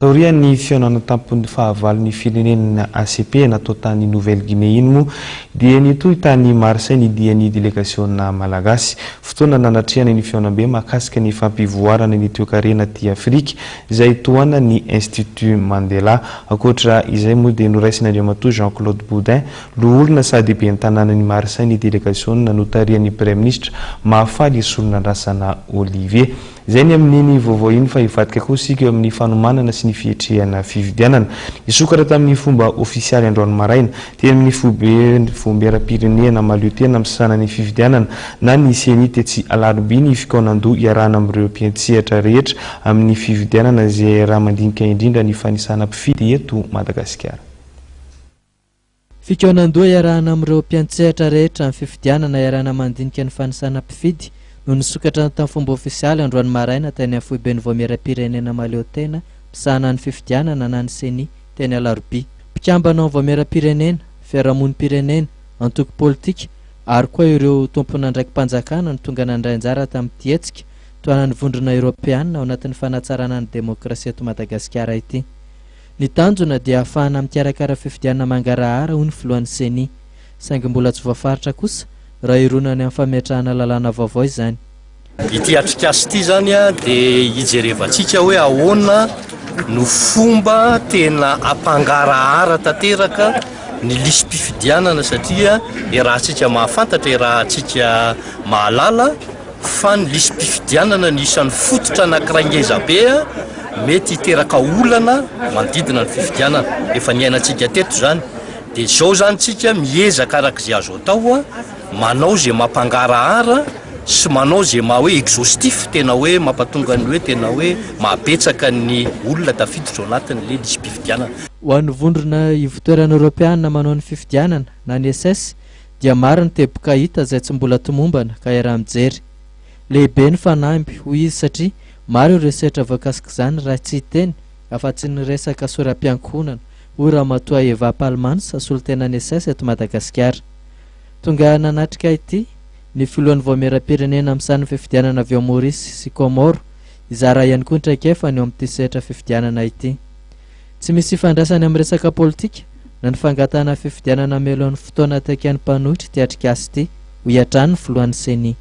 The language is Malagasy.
Taorian'ny fihaonana an-tampon'ny fahavalon'ny firenena ACP natao tany Nouvelle Guinée iny moa dia nitohy tany Marseille ny dian'ny delegasiona malagasy. Fotoana nanatrehana ny fihaonambe mahakasika ny fampivoarana ny toekarena aty Afrika izay tohanan'ny Institut Mandela. Ankoatra izay moa dia noraisin'Andriamatoa Jean Claude Boudin, loholona sady ben'ny tanànan'i Marseille ny delegasiona notarihan'ny Praiminisitra Mahafaly Solonandrasana Olivier. Izay ny amin'iny vaovao iny fa hivadika kosa isika eo amin'ny fanomanana sy ny fiatrehana fifidianana. Nisokatra tamin'ny fomba ofisialy androany maraina, teny amin'ny foibe Vaomieram-pirenena mahaleo tena misahana ny fifidianana na ny Ceni tetsy Alarobia ny fikaonandoha iarahana amin'ireo mpiantsehatra rehetra amin'ny fifidianana izay raha mandinika indrindra ny fanisana mpifidy eto Madagasikara. Fikaonandoha iarahana amin'ireo mpiantsehatra rehetra amin'ny fifidianana iarahana mandinika ny fanisana mpifidy no nisokatra tamin'ny fomba ofisialy androany maraina teny amin'ny foiben'ny Vaomieram-pirenena mahaleotena misahana ny fifidianana na ny Ceni teny Alarobia. Mpikambana ao amin'ny Vaomieram-pirenena, fiarahamonim-pirenena, antoko politika ary koa ireo tompon'andraiki-panjakana no tonga nandray anjara tamin'ity hetsika tohanan'ny Vondrona Eoropeana ao anatin'ny fanatsarana ny demokrasia eto Madagasikara ity. Ny tanjona dia ahafahana mikarakara fifidianana mangarahara, hoy ny filohan'ny Ceni. Saingy mbola tsy voafaritra kosa raha hironany amin'ny fametrahana lalàna vaovao izany. Ity atrikasa ity izany dia hijerevantsika hoe ahoana no fomba tena hampangarahara tanteraka ny lisi-pifidianana satria iarahantsika mahafantatra, iarahantsika mahalala fa ny lisi-pifidianana no isan'ny fototra anankiray ngeza be mety hiteraka olana manodidina ny fifidianana. Efa niainantsika teto izany. Dia izao izany tsika miezaka araka izay azo atao manao izay mampangarahara sy manao izay maha hoe exhaustif, tena hoe mampatonga ny hoe tena hoe mahabetsaka ny olona tafiditra ao anatin'ilay lisi-pifidianana. Ho an'ny vondrona ivotoerana eoropeanina manao ny fifidianana na ny ECES dia maro ny teboka hita izay tsy mbola tomombana ka iaraha-mijery. Lehibe ny fanamby, hoy izy, satria maro ireo sehatra voakasik'izany raha tsy hiteny afa-tsy ny resaka sora-piankohonana, hoy Ramatoa Eva Palmans, solontenan'ny ECES eto Madagasikara. Tonga nanatrika ity ny filohan'ny Vaomieram-pirenena misaha ny fifidianana avy ao Maorisy sy Kaomoro, hizara ihany koa ny traikefany eo amin'ity sehatra fifidianana ity. Tsy misy ifandraisany amin'ny resaka politika na ny fangatahana fifidianana mialohan'ny fotoana takian'ny mpanohitra ity atrikasa ity, hoy hatrany ny filohan'ny Ceni.